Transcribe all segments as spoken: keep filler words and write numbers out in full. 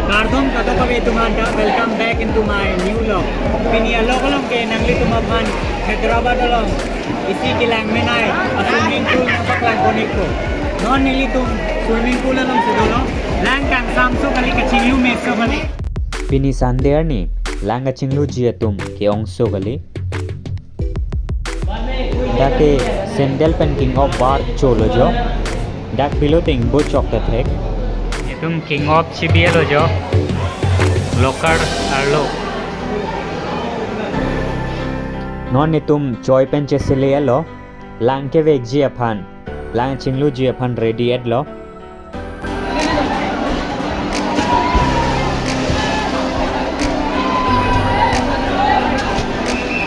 Kardom kadokave atum aphan ta, welcome back into my new vlog. Pini along along ke nanglitum aphan Hyderabad along isi kelang menei a swimming pool nangpaklang pon-ikpo. Non nelitum swimming pool alongsi dolo, lang kangsamso kali, kachinglu meso kali. Pini Sunday arni, lang kachingluji atum ke-ongso kali. Dak ke sandal pen king-op bar cholo jo. Dak pilo ting bo chok ta thek. Itum king-op chibiyalo jo. Locker arlo. Non itum choi pen chesele-etlo. Lang kevekji aphan, lang chingluji aphan ready-etlo.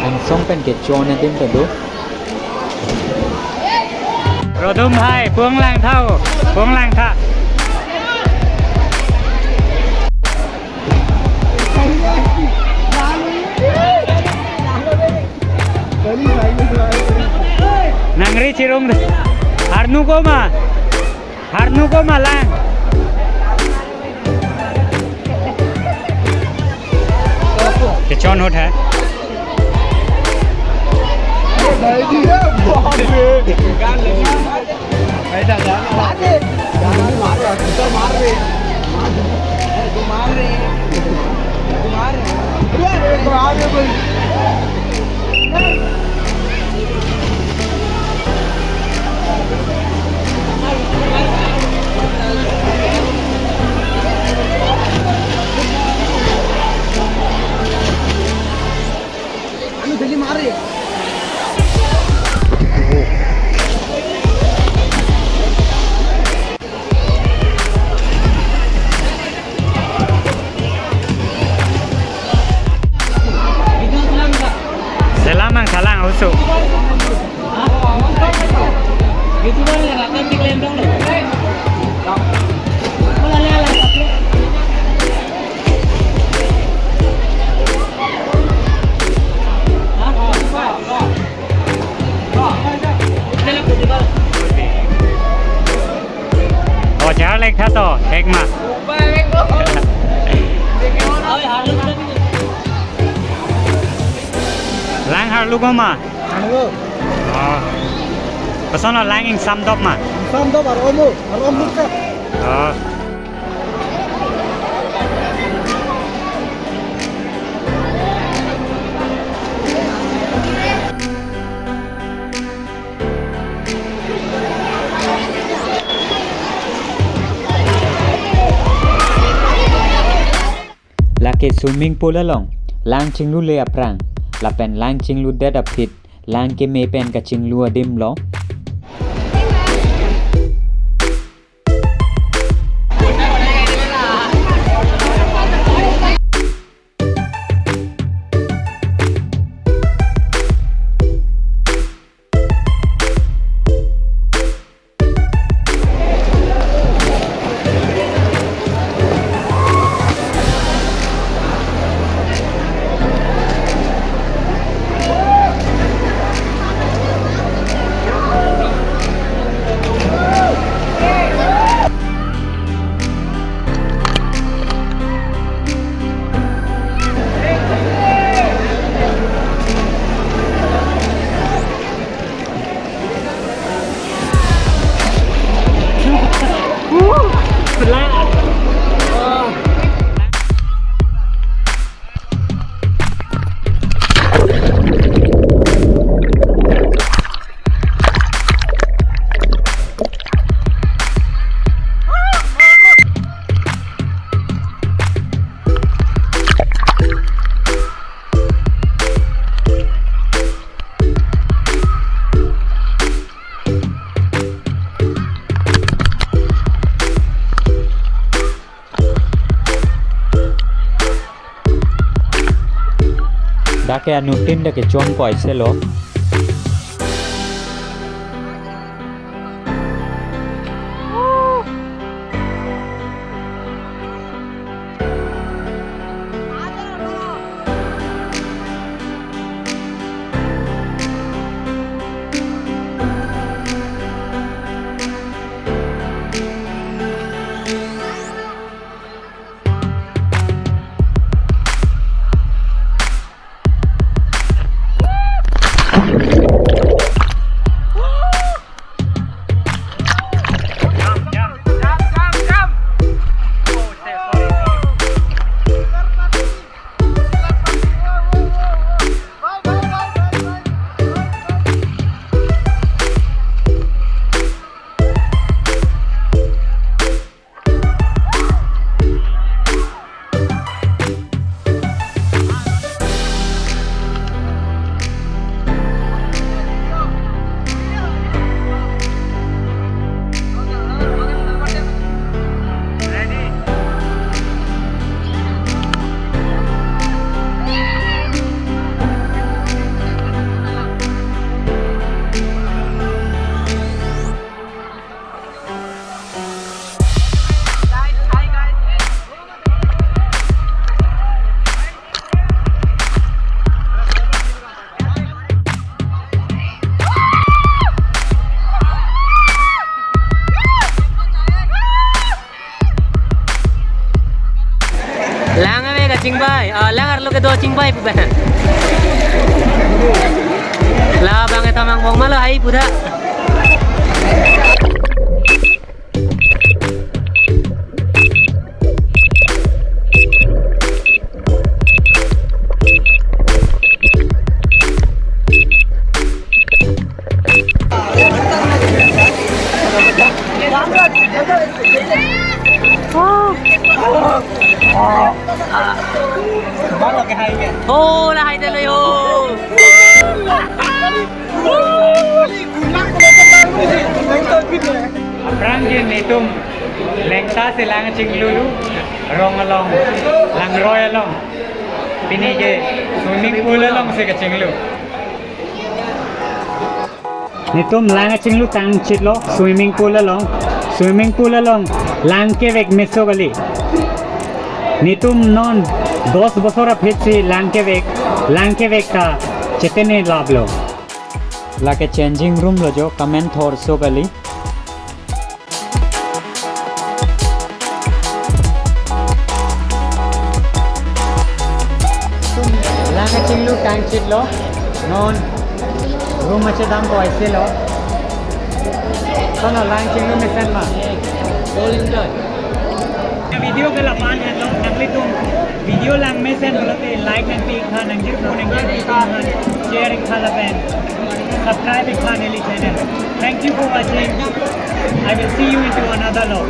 Angsong pen kechon adim ta do. Rodum hai, pung lang tha, pung lang tha. Nangri chirung. Harnu ko ma? Harnu ko ma lang? Kechon ahut hai. Selam nangthalang oso. O, jar lek tha to, thek ma. Lang harlu ko ma? Harlu. O. Kosonlo lang ingsam dop ma? Ingsam dop, ar-om o, ar-om luksa. O. Lake swimming pool along lang chinglule aphrang lapen lang chingludet aphi lang keme pen kachinglu adim lo. Dak ke anuttin dak kechon poise lo. Mong malo hai puda. Oh, la hai de lo yo. Aphrang ke netum lengta si lang chinglulu, rong along, langroi along. Pini ke swimming pool along si kachinglu. Netum lang kachinglu tang chitlo swimming pool along. Swimming pool along lang kevek meso kali. Netum non dos bosor aphi si lang kevek, lang kevek ta chetene laplo. Lake changing room lo jo, kamen thorso kali. Lang kachinglu tang chitlo. Non room ache dam ko aise lo. Kono lang chinglu mesen ma? All enjoy. Video ke lapu-an henlo, nanglitum video lang mesen pulote like nangpi tha, nangjirpo nangjirpi tha, share tha lapen subscribe tha neli channel. Thank you for watching. I will see you into another vlog.